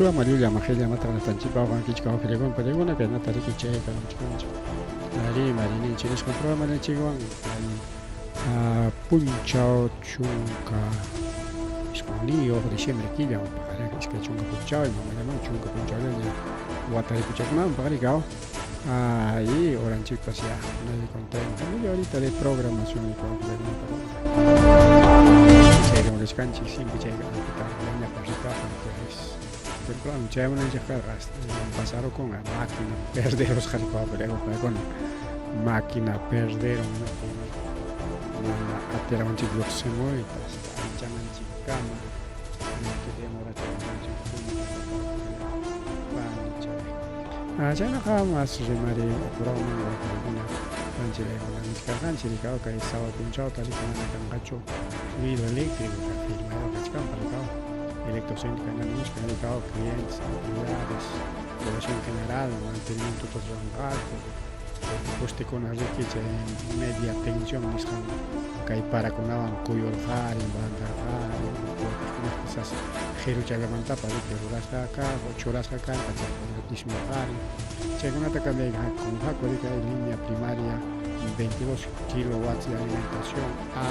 Ama llulla ama qilla amataq natanchikpa wawqankichik wawqillakuna panikuna kaynata riki chayqa nichkanchik Rimariyninchik nisqan programanchikwan kay punchaw 19 diciembre killa paqarinqa 20 punchaw mamallaman 10 punchawllaña watarikuchakunaman paqarikaw y horanchikpas ya nadie con 30 media horita de programación chayman kachkanchik siempre chayqa tardeña parrikapan es temprano chaymunanchik karqa pasarukun máquina perderusqa paykuna máquina perderun mana atirawanchik lluqsimuyta hasta anchananchikkama demorachaywanchik chaynaqa mas rimari apurauman wawqikuna panchilaykuna nichkarqanchik rikaw kay sábado punchawta riki mana kanqachu fluido eléctrico firmayuq kachkanpas rikaw Electrocentro kaynata nichkan rikaw clientes, autoridades, población general mantenimientota ruranqaku postekuna riki chay media tensión nisqan kay parakunawan kuyurqarin bandarqarin quizás qiruchallamantapas riki rurasqa kaq o churasqa karqa chaykuna ismurqarin chaykunata cambiaykunqaku riki hay línea primaria 22 kilowatts de alimentación a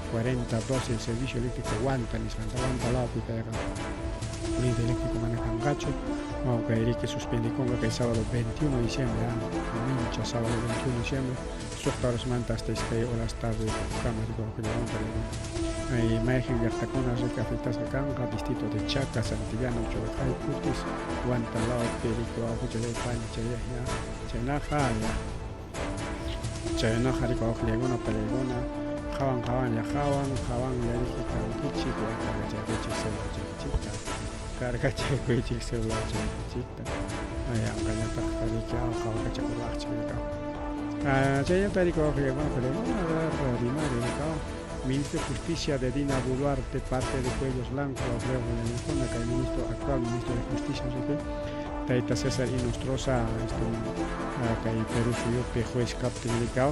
40 12 el servicio eléctrico Huanta nisqanta Huanta lawpi kayqa fluido eléctrico mana kanqachu kay riki suspendikunqa kay sábado 21 de diciembre mincha sábado 21 de diciembre suqta horasmanta hasta iskay horas tarde kama mayqin llaqtakuna riki afectasqa kanqa distrito de Chaca, Santillana, Uchuraccay, Putis, Huanta lawpi riki wawqichallay panichalay ya chaynaqa ya chaynaqa riki wawqillaykuna panillaykuna qhawan qhawanlla qhawan qhawanlla riki kankichik ya cargachaykichik celularchaykichikta cargachaykuychik celularchaykichikta yanqañataq riki qhawakachakurwaqchik rikaw chaynata riki wawqillaykuna panillaykuna a ver rimari rikaw Ministro de Justicia de Dina Boluarte, parte de Cuellos Blancos, kay ministro actual ministro de Justicia riki tayta César Hinostroza kay Perú suyupi juez kaptin rikaw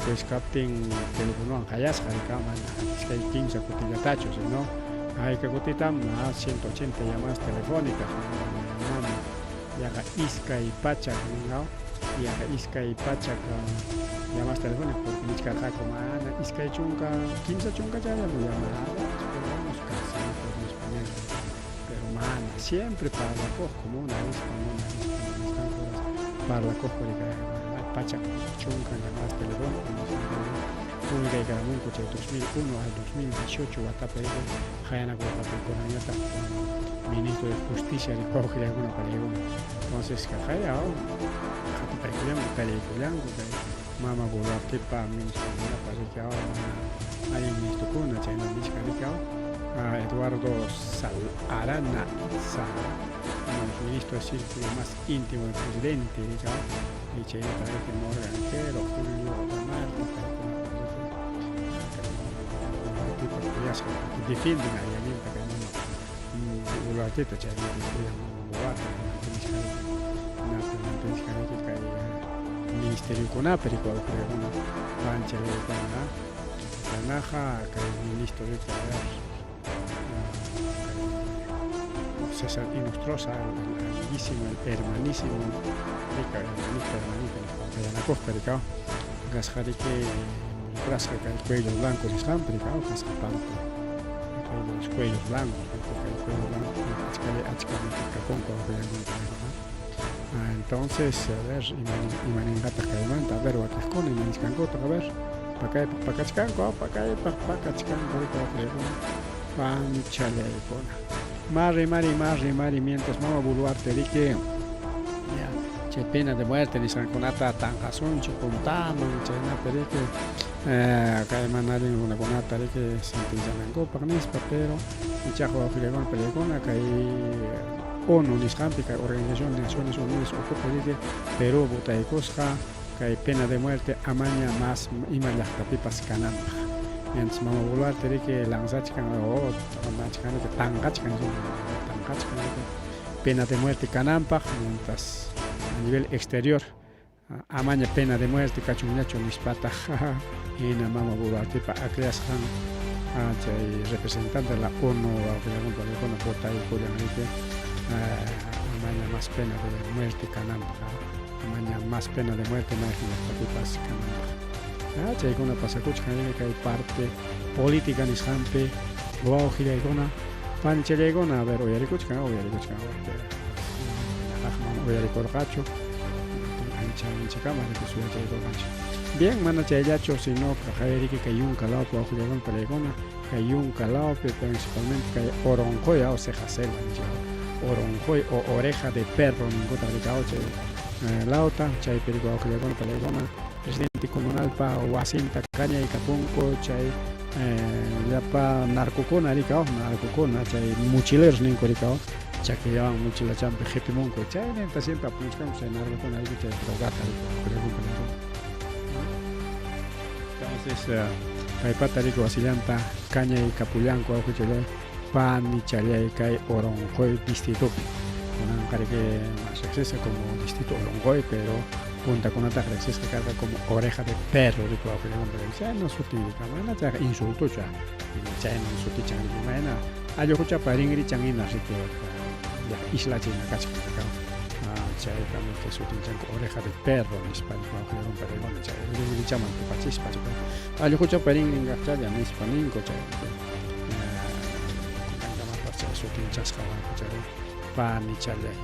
juez kaptin telefonowan qayasqa rikaw mana iskay kimsa kutillatachu sino hayka kutitam 180 llamadas telefónicas mana yaqa iskay pachak ninkaw yaqa iskay pachak llamadas telefónicas porque nichkarqaku mana iskay chunka kimsa chunka chaylla llamadas pero casi no podemos poner pero mana siempre parlakuqku muna nispa muna nispa parlakuqku pachak chunka llamadas telefónicas publikaykamunku chay 2001 al 2018 watapi qayanakurqaku kunanñataq ministro de justicia wawqillaykuna panillaykuna entonces qaya qatipaykullanku tallaykullanku kay mama Boluartepa ministrokunapa riki mana allin ministrokuna chayna nichkan riki Eduardo Arana Itza uno de los ministros del círculo más íntimo del presidente riki y chaynata riki Morgan Quero, Julio Marta paykunapa riki Boluartepa kuyasqa defienden allinta kay mama Boluarteta chaymi kuyan mama Boluarte mantenishkaniki kay ministeriokunapi riki wawqikuna panchalaykuna kanaqa kay ministro riki a ver César Hinostroza, el amiguísimo, el hermanísimo, rika hermanita, hermanita nispa qayanakuqqa rikaw kasqa riki involucrasqa kay Cuellos Blancos nisqanpi rikaw kasqa parte kay de los Cuellos Blancos kay Cuellos Blancos achkalla achkami kakunku wawqillaykuna entonces a ver imaninqataq kaymanta a ver wakiqkuna ima nichkankutaq a ver pakaypaq pakachkanku pakaypaq pakachkanku riki wawqillaykuna panchalaykuna mari mari mari mari mientras mama Boluarte riki ya chay pena de muerte nisqankunata tanqasunchik puntaman chaynapi riki kay mana allin runakunata riki sentencianankupaq nispa pero ichaqa wawqillaykuna panillaykuna kay ONU nisqanpi kay Organización de Naciones Unidas ukupi riki Perú votaykusqa kay pena de muerte amaña mas ima llaqtapipas kananpaq mientras mama Boluarte riki lanzachkan o achkan riki tanqachkan tanqachkan riki pena de muerte kananpaq mientras a nivel exterior amaña pena de muerte kachunñachu nispataq hina mama Boluartepa akllashqan chay representante de la ONU wawqillaykuna votaykullan riki. Amaña más pena de muerte kananpaq, amaña más pena de muerte mayqin llaqtapipas kananpaq. Chaykuna pasakuchkan kay parte política nisqanpi wawqillaykuna, panichallaykuna, a ver uyarikuchkan, uyarikuchkan, ñaqaqman uyarikurqachu, ancha anchakama suyachaykurqanchik. Bien, mana chayllachu, sino kaqayriki kay yunka lawpi wawqillaykuna, panillaykuna, kay yunka lawpi principalmente kay Oronqoy, o ceja selva ninchik, Oronqoy o oreja de perro ninkutaq rikaw chay lawta, chaypi riki wawqillaykuna, panillaykuna, presidente comunalpa wasinta kañaykapunku chay llapa narcokuna rikaw, narcokuna chay mochileros ninku rikaw, chakillawan mochilachanpi qipimunku, chayninta siempre apamuchkanku chay narcokuna riki chay drogata riki wawqillaykuna, panillaykuna. Entonces kaypata riki wasillanta kañaykapullanku wawqichallay, panichallay kay Oronqoy distritopi. Kunanqa riki más riqsisqa como distrito Oronqoy, pero puntakunataqa riqsisqa karqa como oreja de perro riki wawqillaykuna, panillaykuna. Chayna sutin riki, mana chayqa insultochu, chayna sutichan riki, mayna alluquchapa rinrichan hina riki isla chayna kachkan riki. Chaytam riki sutinchanku oreja de perro nispa riki wawqillaykuna, panillaykuna, chay rinrichaman tupachispa riki. Alluquchapa rinrin kaqchalla nispa ninku chay riki. Kunankamapas chay sutinchasqa wawqichallay, panichallay.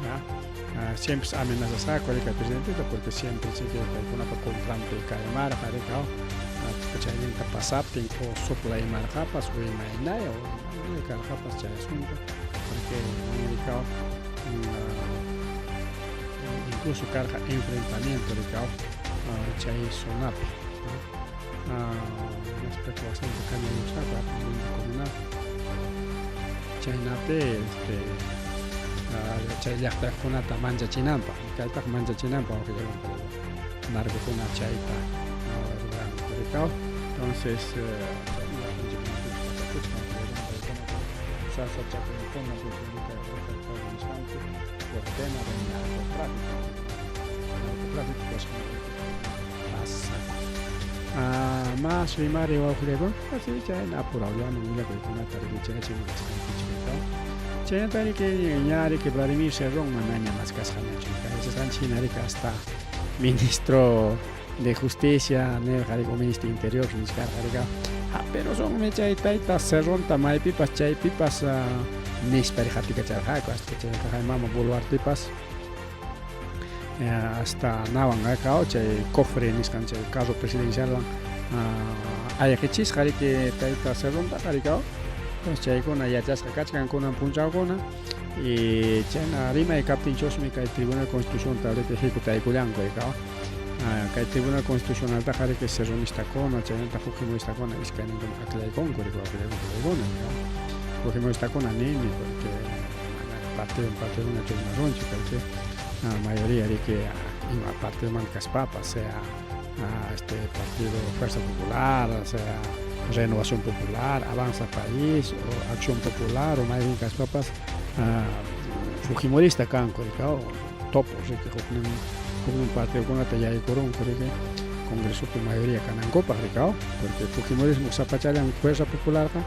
Siempre amenazasqaku riki presidenteta porque siempre chiki paykunapa contranpi kaymarqa riki, chayninta pasaptin o soplaymarqapas o imaynaya o imaynaya karqapas chay asunto, porque rikaw incluso karqa enfrentamiento rikaw chay zonapi. Respecto wasinta kañayusqaku presidente comunal, chaynapi este chay llaqtayuqkunata manchachinanpaq, kaytaq manchachinanpaq wawqillaykuna, narcokuna chayta ruranku rikaw. Entonces sasachakuykuna nisqanpi por tema del narcotráfico, narcotráfico kasqanrayku pasakun. Mas rimari wawqillaykuna, así chayna apurawllaman willakuykunata riki chayachimunasqaykichik rikaw. Chaynata riki ña riki Vladimir Cerrón manaña maskasqañachu riki, yachasqanchik hina riki hasta ministro de justicia nirqa riki o ministro interior nichkarqa riki, hapirusunmi chay tayta Cerronta maypipas chaypipas nispa riki qatikacharqaku hasta chay mama Boluartepas hasta nawan rakaw chay cofre nisqan chay carro presidencialwan ayqichisqa riki tayta Cerrontaqa rikaw. Entonces chaykuna yachasqa kachkan kunan punchawkuna y chayna rimay kaptinchusmi kay Tribunal Constitucionalta riki ejecutaykullanku rikaw. Kay Tribunal Constitucionaltaqa riki cerronistakuna chaynata fujimoristakuna iskayninkuna aklaykunku riki wawqillaykuna rikaw. Fujimoristakuna nini porque mana partido partidokuna churanasunchik porque mayoría riki ima partidomanta kaspapas, sea este partido Fuerza Popular, sea Renovación Popular, Avanza País o Acción Popular o mayqin kaspapas fujimorista kanku rikaw, topos riki huknin huknin partidokunata yaykurunku riki Congresopi mayoría kanankupaq rikaw, porque fujimorismo sapachallan Fuerza Popularqa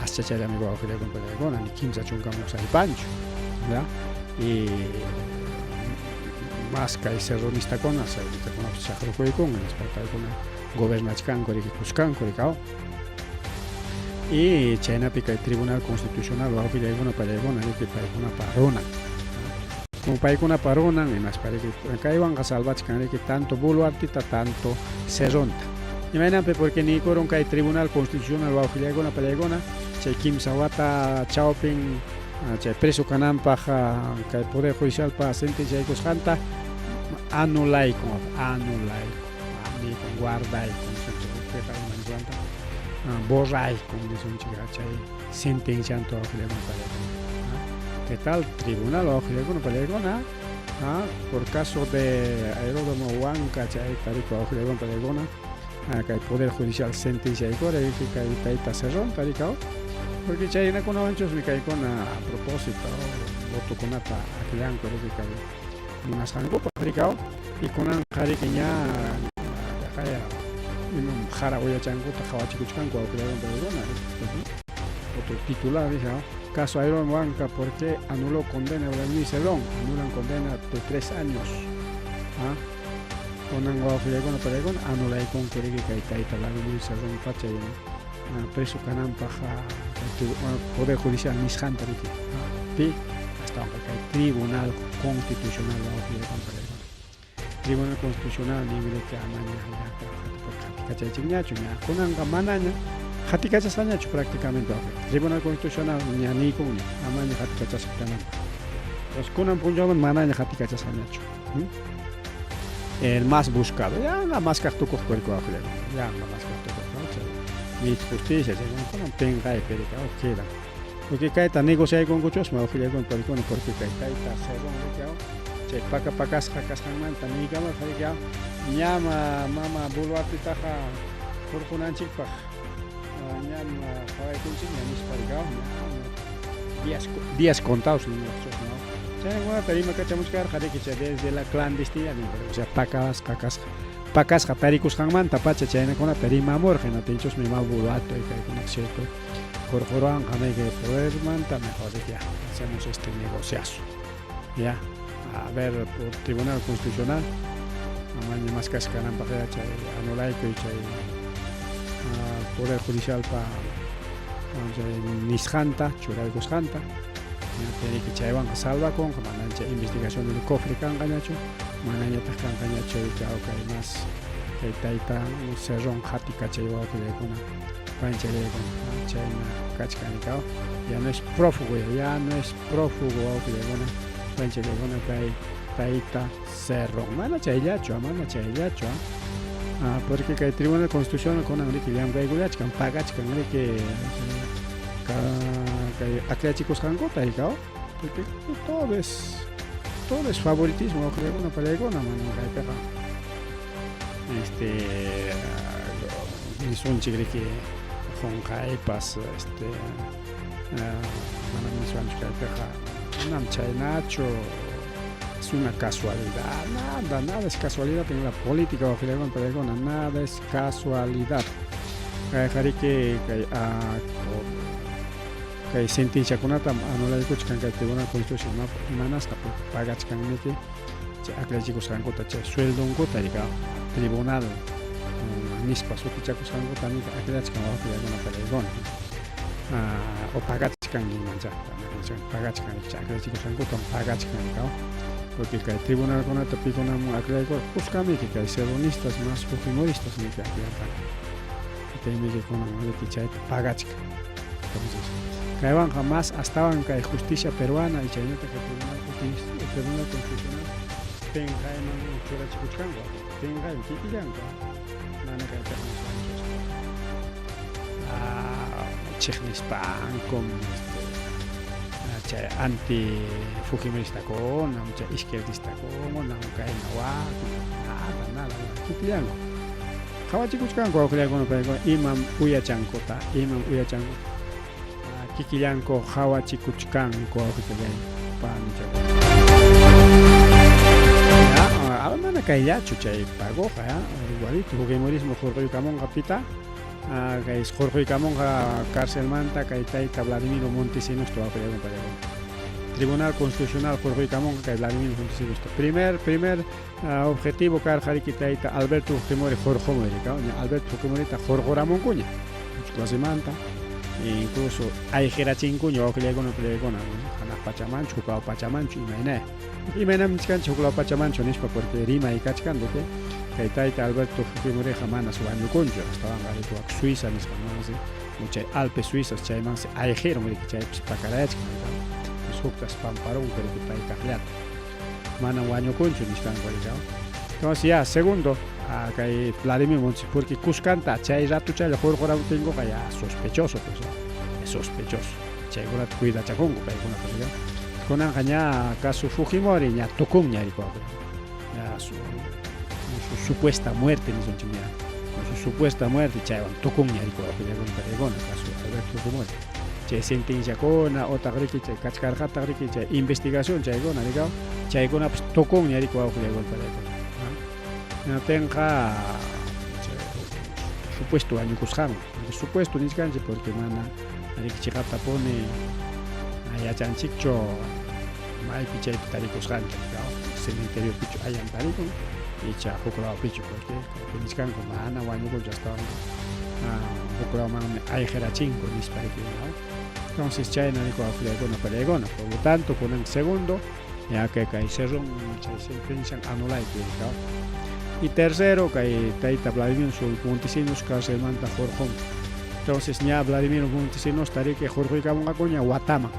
aschachallami wawqillaykuna panillaykuna, ni 30 aypanchu, ¿ya? Y más kay cerronistakuna, cerronistakunapas chaqrukuykunqa nispa paykuna gobernachkanku riki kuskanku rikaw. Y chaynapi kay Tribunal Constitucional wawqillaykuna panillaykuna riki paykunapa runan. Como paykunapa runan, imaspa riki kaywanqa salvachkan riki tanto Boluarteta tanto Cerronta. Imaynanpi porque niykurun kay Tribunal Constitucional wawqillaykuna panillaykuna chay kimsa wata chawpin chay preso kananpaq kay Poder Judicialpa sentenciaykusqanta anulaykun, anulaykun, niykun guardaykun nisunchik, imanisqanta borraykun nisunchik chay sentencianta wawqillaykuna panillaykuna. ¿Qué tal? Tribunal wawqillaykuna panillaykuna, por caso de Aeródromo Huanca chayta riki wawqillaykuna panillaykuna, kay Poder Judicial sentenciaykura riki kay tayta Cerronta rikaw, porque chaynakunawanchusmi kaykuna a propósito votokunata akllanku riki kay munasqankupaq rikaw, y kunanqa riki ña yaqaya imam qara uyachankuta qhawachikuchkanku wawqillaykuna panillaykuna. Otro titular rikaw, Caso Ayrón Huanca, ¿por qué anuló condena a Vladimir Cerrón? Anulan condena de 3 años. ¿Ah? Kunan wawqillaykuna panaykuna anulaykunku riki kay tayta Vladimir Cerrón pacha preso kananpaq Poder Judicial nisqanta riki. Pi astawanqa kay Tribunal Constitucional, wawqillaykuna panaykuna. Tribunal Constitucional ninmi riki amaña qatikachaychikñachu, ña kunanqa manaña qatikachasqañachu prácticamente. Tribunal Constitucional ña niykunña amaña qatikachasqa kananpaq. Entonces kunan punchawman manaña qatikachasqañachu. El más buscado, ya maskaq tukuq cuerpo, ya maskaq tukuq chay justicia chaykunan pinqaypi riki quedan. Porque kayta negociaykunkuchusmi, wawqillaykuna panaykuna, porque kay tayta Cerrón riki chay paka pakasqa kasqanmanta niykamurqa riki ñam mama Boluartetaqa hurqunanchikpaq ñam qawaykunchikña nispa riki, días contados ninraqchusmi. Chaykunata rimakachamuchkarqa riki chay desde la clandestinidad, o sea, pakasqa kasqa, pakasqa tarikusqanmanta pacha chaynakunata rimamurqa. Hinatinchusmi mama Boluarte kaykuna cierto hurquruwanqa niki podermanta, mejor ya hacemos este negociazo ya, a ver, por Tribunal Constitucional amaña maskasqa kananpaq ya chay anulaykuy chay Poder Judicialpa chay nisqanta, churaykusqanta. Tiene chaywanqa salvakunqa, mana chay investigación del cofre kanqañachu, manañataq kanqañachu kay más kay tayta Cerrón qatikachay, wawqillaykuna panchallaykuna. Chayna kachkan, ya no es prófugo, ya no es prófugo, wawqillaykuna panchallaykuna, kay tayta Cerrón. Mana chayllachu, mana chayllachu, porque kay Tribunal Constitucional kunan riki llamkaykullachkan, pagachkan riki kay akllachikusqankuta rikaw, porque todo es favoritismo, wawqillaykuna panaykuna. Mana kaypiqa nisunchik riki qunqaypas, manam niswanchu kaypiqa, manam chaynachu, es una casualidad. Nada, nada es casualidad en la política, wawqillaykuna panaykuna, nada es casualidad. Kayqa riki kay sentenciakunatam anulaykuchkan kay Tribunal Constitucional. Imanasqa? Porque pagachkanmiki chay akllachikusqankuta, chay sueldonkuta rika, tribunal nispa sutichakusqankuta nika aklachkan, wawqillaykuna panaykuna, o pagachkan ninmancha, pagachkan, chay akllachikusqankutam pagachkan rika, porque kay tribunalkunata pikunaman aklaykur kuskamiki kay cerronistas más fujimoristas miki akllarqaku, chaymiki kunan riki chayta pagachkan. Entonces kaywanqa más astawan kay justicia peruana y chaynataq kay Tribunal Constitucional pinqayman churachikuchkanku, pinqayman kikillanku. Mana kaypiqa chiqnispankum chay anti fujimoristakuna, chay izquierdistakuna, kayna wakna, nada, nada, kikillanku qawachikuchkanku, wawqillaykuna panaykuna, imam uyachankuta, imam uyachankuta kikillanku qawachikuchkanku, wawqichallay panichallay. Mana kayllachu chay pagoqa, igualito fujimorismo hurquykamunqa pita, kay hurquykamunqa carcelmanta kay tayta Vladimiro Montesinos, wawqillaykuna panaykuna. Tribunal Constitucional hurquykamunqa kay Vladimiro Montesinos. Primer objetivo karqa riki tayta Alberto Fujimori hurqumuy rika, Alberto Fujimorita hurquramunkuña clasemanta, incluso ayqirachinkuña, wawqillaykuna panaykuna, hanaq pachamanchu, huklaw pachamanchu, imayna imaynam nichkanchik huklaw pachamanchu nispa, porque rimay kachkan de que kay tayta Alberto Fujimoriqa manas wañukunchu, astawanqa riki wak Suiza nisqanmansi, chay Alpes suizas chaymansi ayqirun riki, chaypis pakarayachkan, huktas pamparunku riki pay kaqllata, manam wañukunchu nichkanku riki. Entonces ya segundo kay Vladimir Montesinos, porque kuskanta chay ratuchalla hurquramuptinkuqa ya sospechoso, pues sospechoso, chaykunata cuidachakunku paykuna. Kunanqa ña caso Fujimori ña tukunña riki, ya su supuesta muerte nisunchik, ña su supuesta muerte chaywan tukunña riki, paykuna, caso Alberto Fujimori, chay sentenciakuna otaq riki chay kachkarqataq riki chay investigación chaykuna riki, chaykunapas tukunña riki, wawqillaykuna panaykuna. Hinaptinqa supuesto wañukusqanman, porque supuesto nichkanchik porque mana riki chiqaptapuni. Yachanchikchu maypi chaypi tarikusqanta, cementeriopichu ayan tarikun icha huk lawpichu, porque kaypi nichkanku mana wañukunchu, astawanqa huk lawmanmi ayqirachinku nispa riki, ¿no? Entonces chayna riku wawqillaykuna pariaykuna, por lo tanto kunan segundo ya que kay Cerrón chay sentencian anulaypi rikaw. Y tercero kay tayta Vladimir Montesinos carcelmanta hurqun. Entonces ña Vladimir Montesinos tariki hurquykamunqakuña wataman.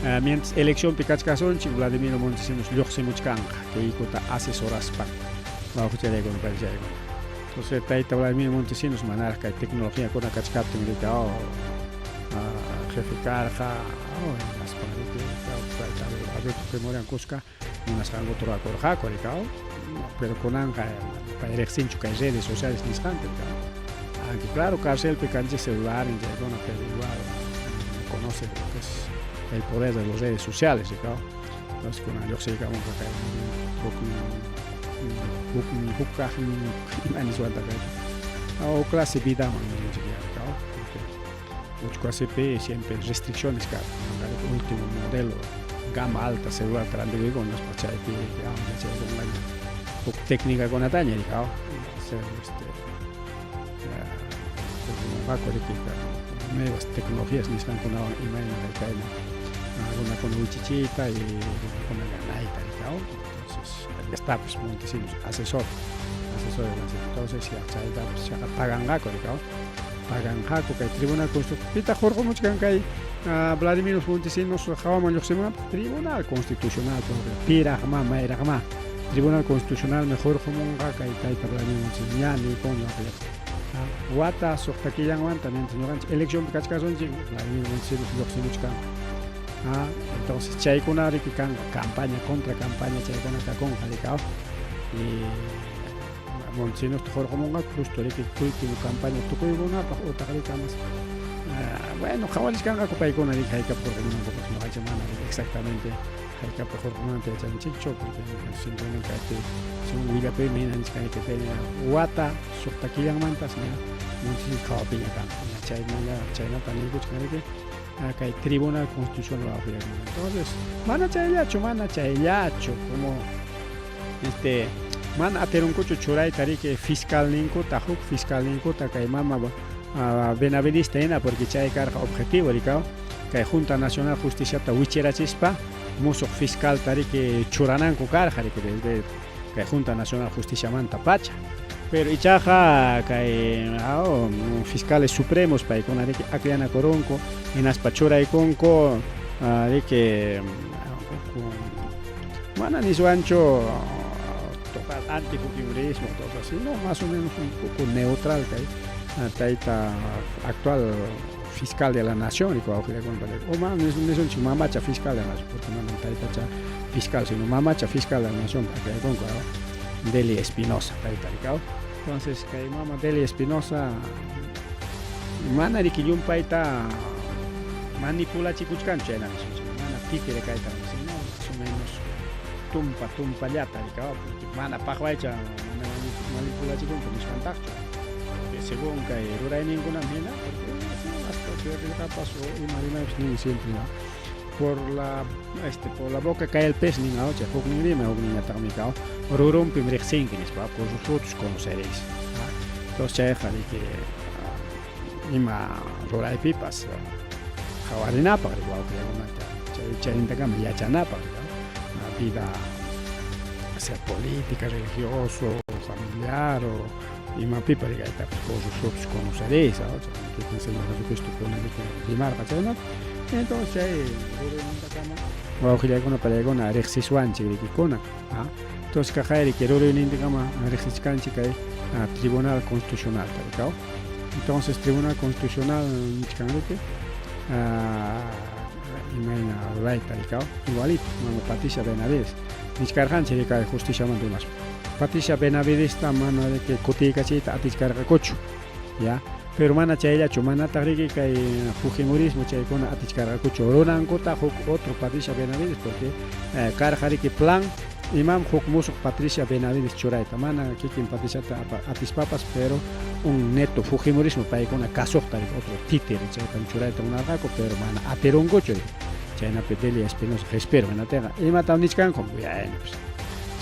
Ha. Mientras eleccionpi kachkasunchik Vladimir Montesinos lluqsimuchkanqa Keikota asesoraspan. Wawqicharaykuna parichaykuna. Entonces tayta Vladimir Montesinos manaraq kay tecnologiakuna kachkaptin rika oh, jefe karqa oh, hinaspan riki tayta Alberto Fujimoriwan kuska munasqankuta rurakurqaku rika oh, pero kunanqa pay riqsinchu kay redes sociales nisqanta rika aunque claro carcelpi kanchik celular chaykuna pero igual no conoce lo que es el poder de las redes sociales rika entonces kunan lluqsiykamunqa kay huk huk huk kaqnin ima niswanta kaychu o clase vidaman ninchik ya rika porque Uchkuasipi siempre restricciones karqa, último modelo gama alta celular rantikuyku hinaspa chaypi yachaykunqaña huk técnicakunataña rika hacer este riki nuevas tecnologías nisqankunawan imayna kayna runakuna wichichiyta y runakuna ganayta rika entonces ya está pues Montesinos asesor asesor de la entonces ya chayta pues yaqa paganqaku rika paganqaku kay Tribunal Constitucional pitaq hurqumuchkan kay Vladimir Montesinos hawaman lluqsimunanpaq Tribunal Constitucional piraqma mayraqma Tribunal Constitucionalmi hurqumunqa kay tayta Vladimir Montesinos ña niykun wata suqta killanmanta mientras ñuqanchik eleccionpi kachkasunchik Vladimir Montesinos lluqsimuchkan. Entonces chaykuna riki kanqa campaña contra campaña chaykuna kakunqa rikaw y Montesinosta hurqumunqaku justo riki último campaña tukuykunapaq utaq rikamas bueno qhawarichkanqaku paykuna riki hayk'api hurqumunankupaq ñuqanchik mana riki exactamente hayk'api hurqumunanta yachanchikchu porque simplemente kaypi según willakuymi hina nichkani que wata suqta killanmantas ña Montesinos qhawapiña kanqa ña chayna chaynata niykuchkan riki kay Tribunal Constitucional wawqillakuna. Entonces mana chayllachu mana chayllachu como este mana atirunkuchu churayta riki fiscalninkuta huk fiscalninkuta kay mama Benavidista hina porque chay karqa objetivo rikaw kay Junta Nacional Justiciata wichirachispa musuq fiscalta riki churananku karqa riki desde kay Junta Nacional Justiciamanta pacha. Pero ichaqa kay fiscales supremos paykuna riki akllanakurunku hinaspa churaykunku riki mana niswanchu total antifujimorismo todo así no más o menos un poco neutral kay tayta actual fiscal de la nación riki wawqillakuna o mana nisunchik mamacha fiscal de la nación porque manam taytacha fiscal sino mamacha fiscal de la nación akllaykunku Delia Espinosa tayta rikaw entonces kay mama Delia Espinosa mana riki llumpayta manipulachikuchkanchu chayna nisunchik mana títere kayta sino más o menos tumpa tumpallata rikaw porque mana paqwaycha mana manipulachikunchu nisqantaqchu según kay rurayninkunam hina porque hasta qillqapas o ima rimaypas nin siempre no por la este por la boca cae el pez nin chay huknin rimay hukninñataqmi kaw rurunpim riqsinki nispa por sus frutos conoceréis. Entonces chayqa riki ima ruraypipas qhawarinapaq riki wawqillakunata chay chaynintakama yachanapaq vida sea política, religioso, familiar o imapipas riki aytapas por sus frutos conoceréis kikin Señor Jesucristo kunariki rimarqa chaynata. Entonces chay ruraynintakama wawqillaykuna pallaykuna riqsiswanchik rikikuna. Entonces kaqay riki ruraynintakama riqsichkanchik kay Tribunal Constitucionalta rikaw. Entonces Tribunal Constitucional nichkan riki imayna rurayta rikaw igualito mama Patricia Benavides nichkarqanchik rikay justiciamanta rimaspa Patricia Benavidesta mana riki kutiykachiyta atichkarqakuchu ya pero mana chayllachu manataq riki kay fujimorismo chaykuna atichkarqakuchu runankuta huk otro Patricia Benavides porque karqa riki plan Imam huk musuq Patricia Benavides churayta, mana kikin Patriciata atispapas, pero un neto fujimorismo paykuna kasuqta otro títere chaytam churayta munarqaku, pero mana atirunkuchu. Chaynapi Delia Espinosa qespirun, hinaptinqa imatam nichkanku? Bueno, pues,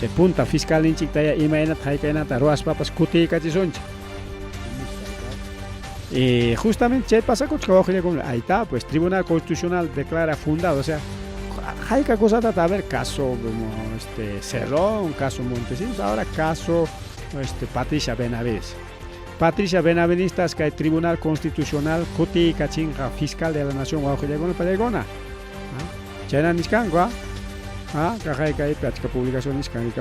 chay punta fiscalninchiktaya imaynata haykaynata ruwaspapas kutiykachisunchik. Y justamente chay pasakuchka wawqillakuna, ahí está, pues Tribunal Constitucional declara fundado, o sea, hayka cosata a ver, caso como este Cerrón, caso Montesinos, ahora caso Patricia Benavides. Patricia Benavides kay Tribunal Constitucional kutiykachinqa fiscal de la Nación wawqillakuna pallaykuna. Chayna nichkanku, ah, kaqay achka publicación nichkan,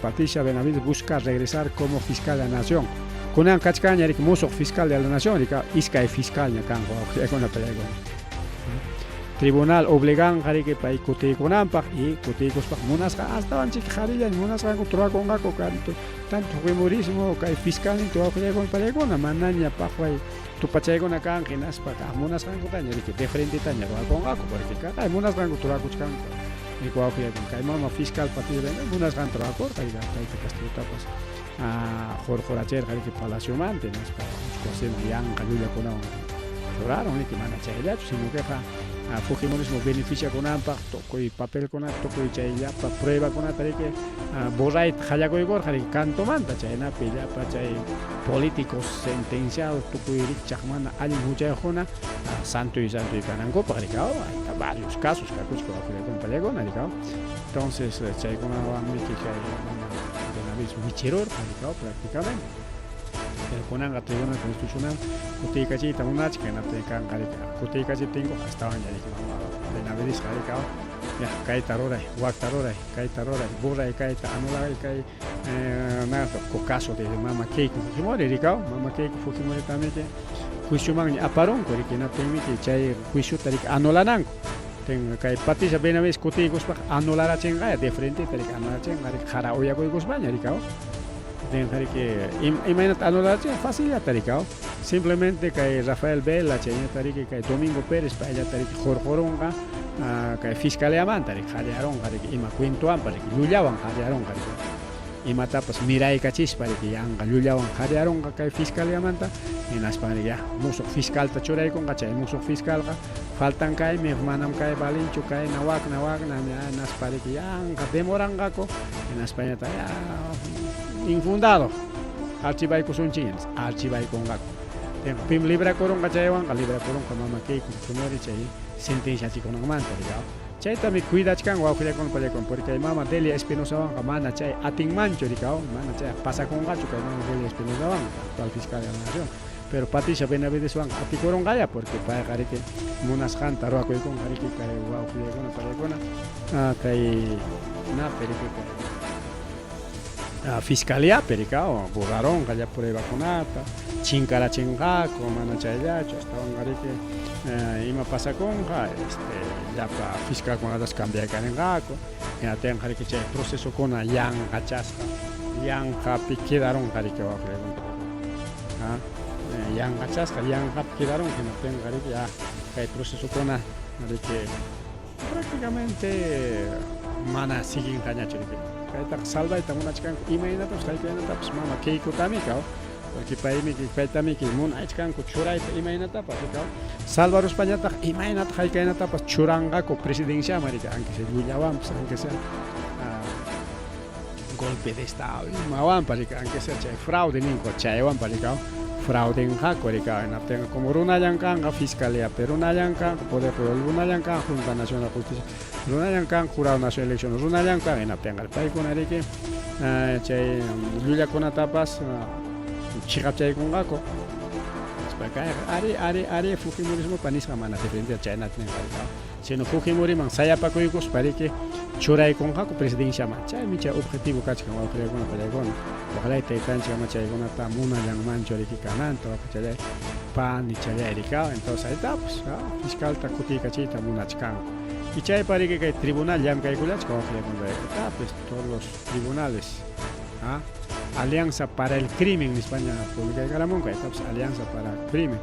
Patricia Benavides busca regresar como fiscal de la Nación. Kunan kachkanña riki musuq fiscal de la Nación, rika iskay fiscalña kanku wawqillakuna pallaykuna. Tribunal obliganqa riki pay kutiykunanpaq y kutiykuspaq munasqa astawan chik qharillaña munasqanku turakunqaku kanto tanto fujimorismo kay fiscalninta wawqillakuna pallaykuna manaña paqway tupachaykuna kanqa hinaspa munasqankutaña riki de frentetaña ruwakunqaku porque kaqay munasqanku turakuchkanku riki wawqillakuna kay mama fiscal Patricia munasqanta ruwakurqa tayta Castillotapas hurqurachirqa riki palaciomanta hinaspa wasiman yanqa llullakunawan churarun riki mana chayllachu sino queqa fujimorismo beneficiakunanpaq tukuy papelkunata tukuy chay llapa pruebakunata riki borrayta qallakuykurqa riki cantomanta chaynapi llapa chay políticos sentenciados tukuy rikchaq mana allin huchayuqkuna santuy santuy kanankupaq riki ahí varios casos kakuchka wawqillakuna pallakuna riki. Entonces chaykunawanmi kay mama Benavides wichirurqa riki prácticamente. Pero kunanqa Tribunal Constitucional kutiykachiyta munachkan, hinaptin kanqa riki kutiykachiptinku astawan riki mama Benavidesqa riki ya kayta ruray, wakta ruray, kayta ruray, borray kayta, anulay kay nada caso de mama Keiko Fujimori riki, mama Keiko Fujimori también juiciomanña aparunku riki, hinaptinmi chay juiciota riki anulananku. Kay Patricia Benavides kutiykuspaqa anularachinqaya de frenteta riki anularachinqa riki qara uyakuykuspaña riki. Riki imaynata anularachinqa facillata riki. Simplemente kay Rafael Vela chayñata riki kay Domingo Pérez payllata riki hurqurunqa kay fiscaliamanta riki qallarunqa riki ima cuentowanpas riki llullawan qallarunqa riki. Imatapas miraykachispa riki yanqa llullawan qallarunqa kay fiscaliamanta hinaspan riki ya musuq fiscalta churaykunqa chay musuq fiscalqa faltan kaymi manam kay valinchu kayna wakna wakna hinaspa riki yanqa demoranqaku hinaspañata ya infundado archivaykusunchik archivaykunqaku. Pim librakurunqa chaywanqa librakurunqa mama Keiko Fujimori chay sentenciachikunanmanta riki. Chaytami cuidachkan wawqillakuna pallakuna porque mama Delia Espinosawanqa mana chay atinmanchu riki, mana chay pasakunqachu kay mama Delia Espinosawanqa actual fiscal de la Nación. Pero Patricia Benavideswanqa atikurunqaya porque payqa riki munasqanta ruwakuykunqa riki kay wawqillakuna pallakuna kay napi riki kay fiscaliapi riki borrarunqa llapa pruebakunata chinkarachinqaku mana chayllachu astawanqa riki ima pasakunqa llapa fiscalkunatas cambiaykarinqaku hinatinqa riki chay procesokuna yanqachasqa yanqapi quedarunqa riki wawqillakuna yanqachasqa yanqapi quedarunqa hinaptinqa riki ya kay procesokuna riki prácticamente mana siguinqañachu riki. Kaytaqa salvayta munachkanku imaynatapas haykaynatapas mama Keikotamika porque paymi paytamiki munachkanku churayta imaynatapas riki. Salvaruspañataq imaynata haykaynatapas churanqaku presidenciaman riki, aunque sea llullawanpas, aunque sea golpe de estado imawanpas riki, aunque sea chay fraude ninku chaywanpas riki fraudenqaku riki. Hinaptinqa como runallan kanqa fiscaliapi, runallan kanqa poder runallan kanqa Junta Nacional de Justicia, runallan kanqa Jurado Nacional de Elecciones, runallan kanqa hinaptinqa paykuna riki chay llullakunatapas chiqapchaykunqaku. Ari ari ari fujimorismopa nisqa mana diferente chaynata ninqa riki. Sino fujimoriman sayapakuykuspa riki churaykunqaku presidenciaman. Chaymi chay objetivo kachkan wawqillakuna pallaykuna. Ojalá taytanchik ama chaykunata munallanmanchu riki kananta wawqichalay panichalay riki. Entonces ahí está pues fiscalta kutiykachiyta munachkanku. Y chaypa riki kay tribunal llamkaykullachka wawqillakuna está pues todos los tribunales. Alianza para el Crimen nispaña publicaykaramunku, ahí está pues Alianza para el Crimen.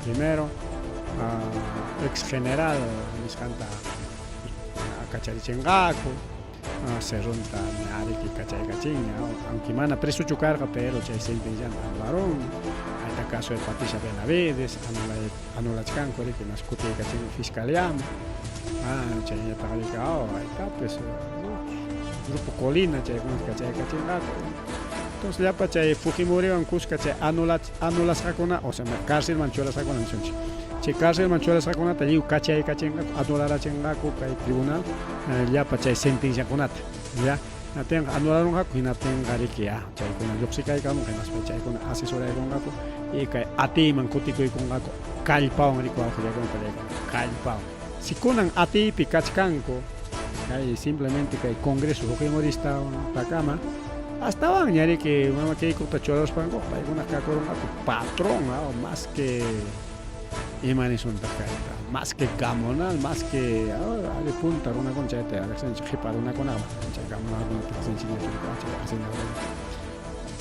Primero ex general nisqanta kacharichinqaku. Cerronta ñariki kachaykachinña, aunque mana presochu karqa, pero chay sentencianta anularun. Ahí caso de Patricia Benavides, anulachkanku riki, mas kutiykachin fiscaliaman. Chaynataq riki, ahí está, pues, Grupo Colina chaykunata kachaykachinqaku. Entonces llapa chay Fujimoriwan kuska chay anulasqakuna, o sea, cárcelman churasqakuna nisunchik. Chay cárcelman churasqakunata lliw kachaykachinqaku, anularachinqaku kay tribunal llapa chay sentenciakunata. Ya, hinaptinqa anularunqaku, hinaptinqa riki ya, chaykuna lluqsikaykamunqa, hinaspa chaykuna asesoraykunqaku y kay atiyman kutikuykunqaku kallpawan riki wawqillaykuna pallaykuna, kallpawan. Si kunan atiypi kachkanku, kay simplemente kay Congreso Fujimorista pakama, astawanña riki mama Keikota churaspanku paykuna kakurunqaku patrón, más que ima nisuntaq kayta, más que gamonal, más que ari punta runakuna chayta riqsinchik, qhipa runakunaqa chay gamonalkunata riqsinchikñachu chay hacendador.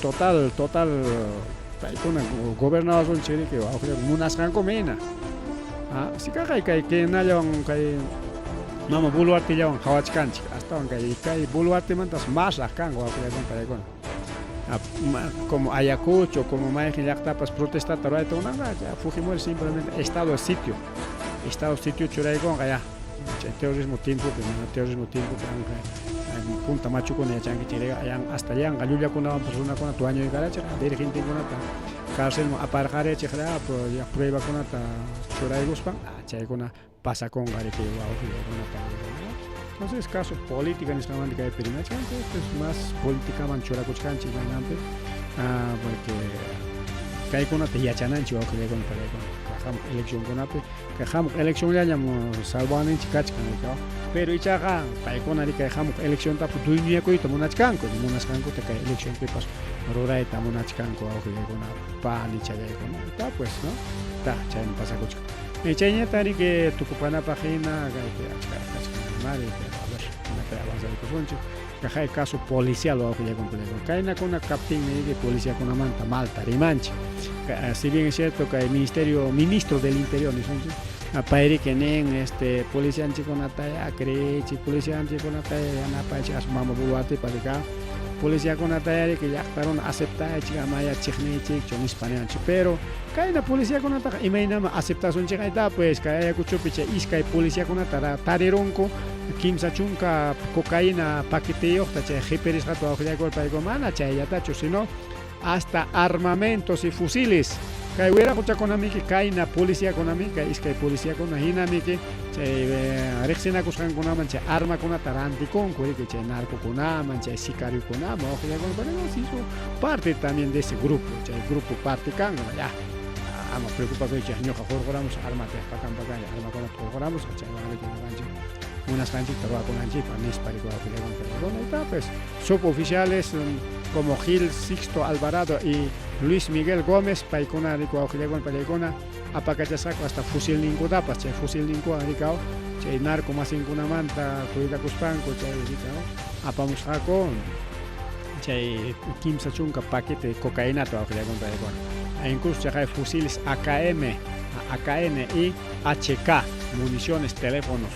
Total, total paykuna gobernawasunchik riki munasqankum hina. Si kaqay kay Kenallawan kay mama Boluartellawan qhawachkanchik, astawan kay kay Boluartemantas masraq kanqa wawqillakuna paykuna. Como Ayacucho, como mayqin llaqtapas protestata rurayta munanqa, Fujimori simplemente estado de sitio, estado de sitio churaykunqa ya. Chay terrorismo tiempopi, mana terrorismo tiempopi punta machukuna yachankichik hasta yanqa llullakunawanpas runakunata wañuykarachiq, dirigentekunata cárcelman aparqarichiq ya pruebakunata churaykuspan, chaykuna pasakunqa riki wawqillaykuna paniykuna. Entonces caso política nisqanmanta kaypi rimachkanchik, pues más politicaman churakuchkanchik imaynanpi, porque kaykunata yachananchik wawqillaykuna paniykuna hamuq eleccionkunapi, kay hamuq eleccionllañam salvawanninchik kachkan, pero ichaqa paykuna kay hamuq elecciontapas dueñoyakuyta munachkanku, munasqankuta kay eleccionpipas rurayta munachkanku wawqillaykuna panichallaykuna, ta pues, no, ta chaymi pasakuchkan. Chayñata riki tukupanapaq hina kaypi achkaraq kachkan rimari, pero a ver imata avanzaykusunchik. Kaqay caso policial wawqillaykuna, kaynakuna kaptinmi riki policiakunamanta malta rimanchik. Si bien es cierto kay ministerio, ministro del interior nisunchik, payriki nin este policianchikkunata ya creechik, policianchikkunata yanapaychik as mama Boluartepa rika, policiakunata ya riki llaqta runa aceptaychik, ama ya chiqniychikchu nispa niwanchik, pero kayna policiakunataqa imaynama aceptasunchik ayta pues kay Ayacuchopi chay iskay policiakunata tarirunku 30 cocaína paqueteyuqta chay qipirisqata wawqillaykuna paykuna mana chayllatachu, sino hasta armamentos y fusiles. Kay wiraquchakunamiki kayna policiakunami, kay iskay policiakuna hinamiki chay riqsinakusqankunaman chay armakunata rantikunku riki chay narcokunaman, chay sicariokunaman wawqillaykuna, pero no se hizo parte también de ese grupo, chay grupo parte kanqa ya. Ama preocupakuychik, ñuqa hurquramusaq armata pakan armakunata hurquramusaq chaywan riki ñuqanchik munasqanchikta ruwakunanchikpaq nispa riki wawqillaykuna panikuna. Pues suboficiales como Gil Sixto Alvarado y Luis Miguel Gómez, paykuna riki wawqillaykuna pallaykuna apakachasqaku hasta fusilninkutapas, chay fusilninkuwan rikaw chay narco masinkunamanta cuidakuspanku chay rikaw apamusqaku chay 30 paquete de cocaína wawqillaykuna pallaykuna. Incluso chay fusiles AKM, AKN y HK, municiones, teléfonos.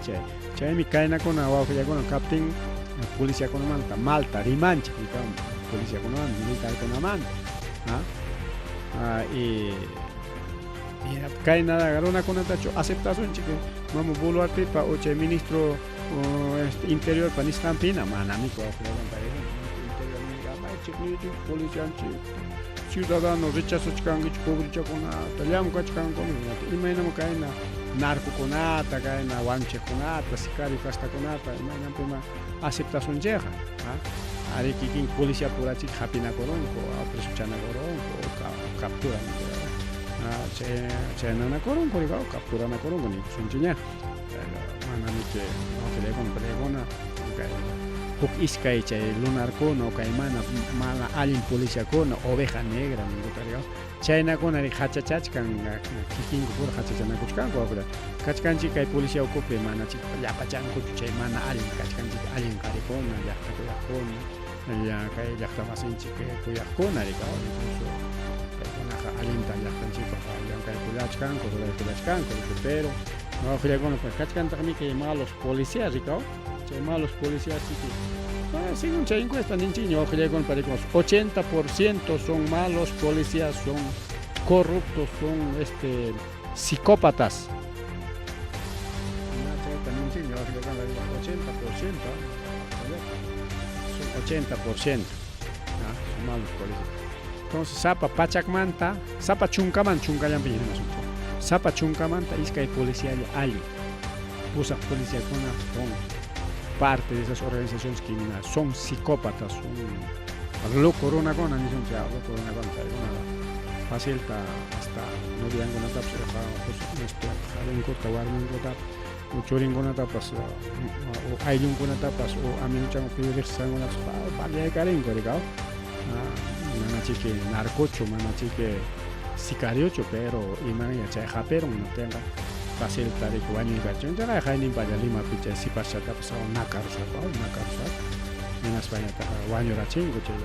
Chay chaymi kaynakuna wawqillaykuna kaptin policiakunamanta malta rimanchik, policiakunamanta, militarkunamanta. Y kayna runakunatachu aceptasunchik mama Boluartepa o chay ministro interiorpa nisqanpina, manami wawqillaykuna pallaykuna interior policianchik ciudadano rechazachkankichik pobrechakunata llamkachkanku, imaynama kayna narcokunata, kayna wanchiqkunata, sicario kastakunata imaynanpima aceptasunchikqa. Ari kikin policía purachik hapinakurunku, presochanakurunku, capturan chaynanakurunku, capturanakurunku nikusunchikña. Manamiki wawqillaykuna pallaykuna kay huk iskay chay lunarkuna o kay mana mana allin policiakuna oveja negra ninkuta chaynakuna hachachachkan kikinku pura hachachanakuchkanku wawqilla kachkanchik kay policía ukupi mana llapachankuchu chay mana allin kachkanchik allin qarikuna llaqta kuyaqkuna kay llaqta masinchik kuyaqkuna rika incluso paykunaqa allinta llaqtanchikpaq llamkaykullachkanku ruraykullachkanku pero Wawqillakuna kachkantaqmi kay malos policías rikaw. Chay malos policías chiki. Según chay encuesta ninchikña wawqillakuna parikunas 80% son malos policías, son corruptos, son este psicópatas. Chayta ninchikña wawqillakuna 80%, son 80%. Son malos policías. Entonces, sapa pachakmanta, sapa chunkaman chunkallanpi rimasunchik. Sapa chunkamanta iskay policialla allin. Pusaq policiakuna son parte de esas organizaciones criminales, son psicópatas, son loco runakuna nisunchik, loco runakuna chaykuna facilta hasta noviankunatapas este qarinkuta warminkuta o churinkunatapas o ayllunkunatapas o amiguchanku riqsisqankunapas baleaykarinku rikaw. Mana chiki narcochu, mana chiki sicariochu, pero imanña chay hapirun niptinqa facilta riki wañuykachin. Chaqa hayninpalla Limapi chay sipaschatapas nakarusqaku, nakarusqaku. Hinaspañataq wañurachinku chay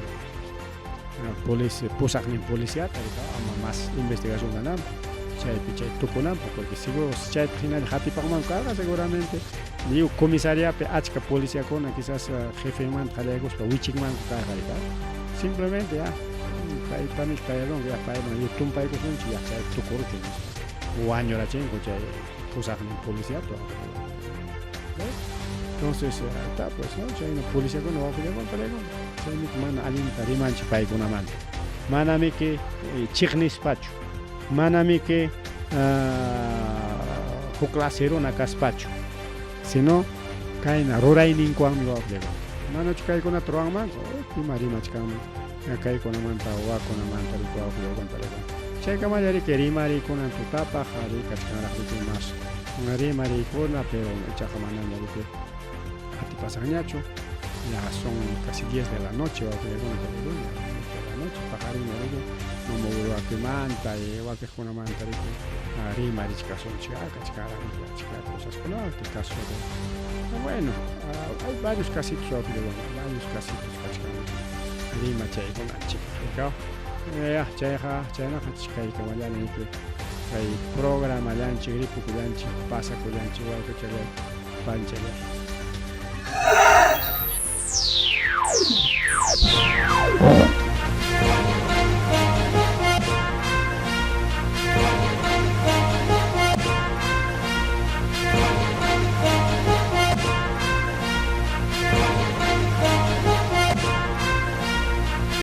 policia, pusaqnin policiata rikaw, ama mas investigación kananpaq, chaypi chay tukunanpaq, porque seguro chayta hinalla hatipanmanku karqa seguramente lliw comisariapi achka policiakuna quizás jefenmanta qallaykuspa wichinmanku karqa rikaw. Simplemente ya paytami payron ya payman lliw tumpaykusunchik ya chay tukuruchun nispa wañurachinku chay pusaqnin policiata. Entonces, está pues, ¿no? Chayna policiakuna wawqillakuna paykuna chaymi mana allinta rimanchik paykunamanta. Manamiki chiqnispachu, manamiki huk clase runa kaspachu, sino kayna rurayninkuwanmi wawqillakuna. Manachu kaykunata ruwanmanku? Ima rimachkanman kaykunamanta wakunamanta riki wawqillakuna paykuna. Chaykamalla riki rimarikunan tutapaq ari kachkanraq riki mas rimarikuna, pero ichaqa manaña riki atipasanñachu. Ya son casi 10 de la noche wawqillakuna paykuna, de la noche paqarinña riki Mumuruakimanta y wakiqkunamanta riki rimarichkasunchik kachkanraq riki achka cosaskuna caso de bueno, hay varios casitos wawqillakuna, varios casitos kachkan rima chaykunanchikpaq rikaw. Ya chayqa chaynaqa chaykamallami riki kay programallanchik ripukullanchik pasakullanchik wawqichalay panchalay.